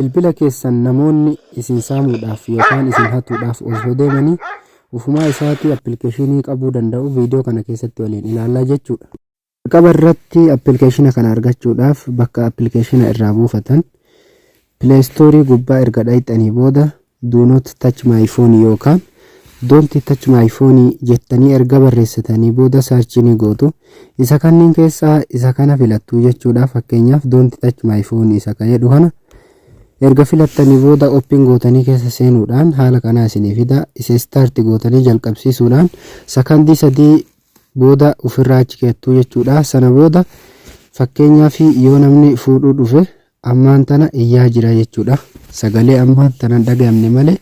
Bilbila keessan namoonni isin saamuudhaaf yookaan isin hatuudhaaf osoo deemanii ufumaa isaatii appilikeeshinii qabuu danda'u viidiyoo kana keessatti waliin ilaallaa jechuudha. Jalqaba irratti appilikeeshina kana argachuudhaaf bakka appilikeeshina irraa buufatan Play Store gubbaa erga dhayxanii booda do not touch my phone yookaan don't touch my phone jettanii erga barreessitanii booda search ni gootu. Isa kanneen keessaa isa kana filattu jechuudha. Fakkeenyaaf, don't touch my phone isa ka jedhu kana erga filattanii booda open gootanii keessa seenuudhaan haala kanaa isinii fida. Isa start gootanii jalqabsiisuudhaan sakandii 3 booda ofirraa achi keettuu jechuudha. Sana booda, fakkeenyaaf, yoo namni fuudhuu dhufe ammaan tana iyyaa jira jechuudha. Sagalee ammaan tana hin dhagayamne malee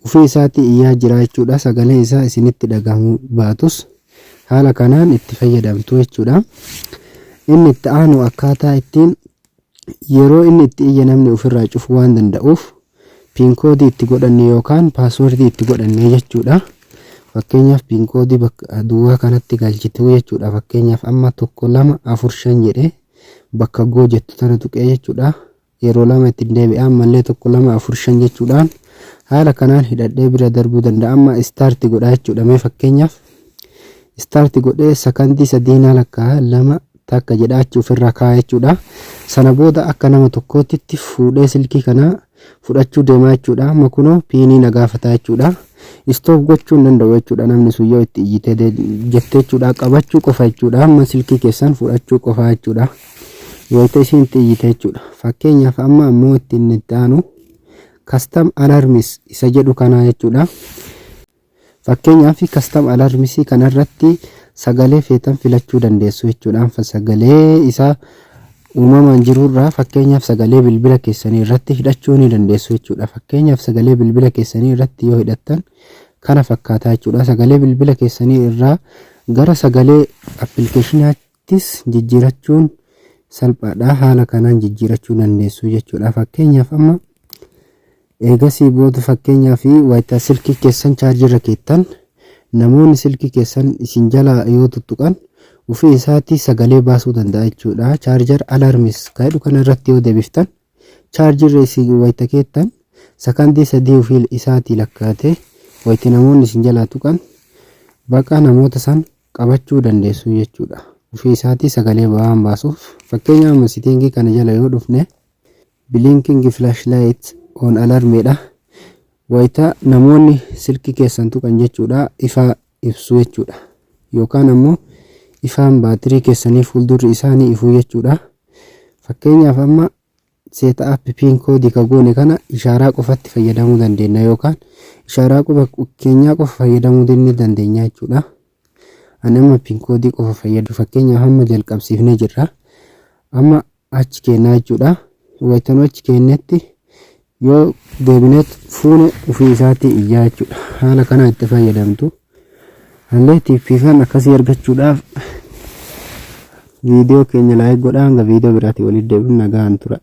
ofii isaatii iyyaa jira jechuudha. Sagalee isaa isinitti dhagahamuu baatus haala kanaan itti fayyadamtu jechuudha. Inni itti aanu akkaataa ittiin yeroo inni itti iyye namni ofirraa cufuu waan danda'uuf pin koodii itti godhanne yookaan paaswordii itti godhanne jechuudha. Fakkeenyaaf, pin koodii bakka duwwaa kanatti galchitu jechuudha. Fakkeenyaaf, amma 1 2 4 5 jedhee bakka go jettu tana tuqee jechuudha. Yeroo lama ittiin deebi'a, ammallee 1 2 4 5 jechuudhaan haala kanaan hidhadhee bira darbuu danda'a. Amma start godhaa jechuudha. Mee fakkeenyaaf start godhee sakandii 3 naa lakkaa, 2, 1 jedha, achi ofirraa kaa'a jechuudha. Sana booda akka nama tokkootitti fuudhee silkii kanaa fudhachuu deemaa jechuudha. Amma kunoo piinii na gaafata jechuudha. Stop gochuu hin danda'u jechuudha. Namni sun yoo itti iyyitee jette jechuudha. Qabachuu qofa jechuudha. Amma silkii keessan fudhachuu qofa jechuudha. Wayita isiin itti iyyite jechuudha. Fakkeenyaaf, amma ammoo ittiin itti aanu custom alarms isa jedhu kanaa jechuudha. Fakkeenyaaf, custom alarmsii kanarratti sagalee feetan filachuu dandeessu jechuudha. Sagalee isaa uumamaan jirurraa, fakkeenyaaf, sagalee bilbila keessanii irratti hidhachuu ni dandeessu jechuudha. Fakkeenyaaf, sagalee bilbila keessanii irratti yoo hidhattan kana fakkaataa jechuudha. Sagalee bilbila keessanii irraa gara sagalee appilikeeshinaattis jijjiirachuun salphaadha. Haala kanaan jijjiirachuu dandeessu jechuudha. Fakkeenyaaf, amma eegasii booda, fakkeenyaaf, wayita silkii keessan chaarjirra keettan namoonni silkii keessan isin jala yoo tuttuqan ofii isaatii sagalee baasuu danda'a jechuudha. Charger alarms kan jedhu kana irratti yoo deebiftan, chaarjirra isin wayita keettan sakandii 3 ofii isaatii lakkaa'ate wayita namoonni isin jalaa tuqan baqa namoota san qabachuu dandeessu jechuudha. Ofii isaatii sagalee ba'aan baasuuf, fakkeenyaaf, amma settingii kana jala yoo dhufne blinking flashlight on alarmeedha. Wayita namoonni silkii keessan tuqan jechuudha, ifa ibsu jechuudha. Yookaan ammoo ifaan baatirii keessanii fuuldurri isaanii ifuu jechuudha. Fakkeenyaaf, amma set up pin koodii ka goone kana ishaaraa qofatti fayyadamuu dandeenya yookaan ishaaraa quba keenyaa qofa fayyadamuu ni dandeenya jechuudha. Ani amma pin koodii qofa fayyadu. Fakkeenyaaf, amma jalqabsiifnee jirra. Amma achi kennaa jechuudha. Wayita nu achi kennetti yoo deebineet fuune ofii isaatii iyyaa jechuudha. Haala kanaan itti fayyadamtu. Hallee tiippiifan akkasii argachuudhaaf viidiyoo keenya like godhaa. Hanga viidiyoo biraatii walitti deebinu nagaan tura.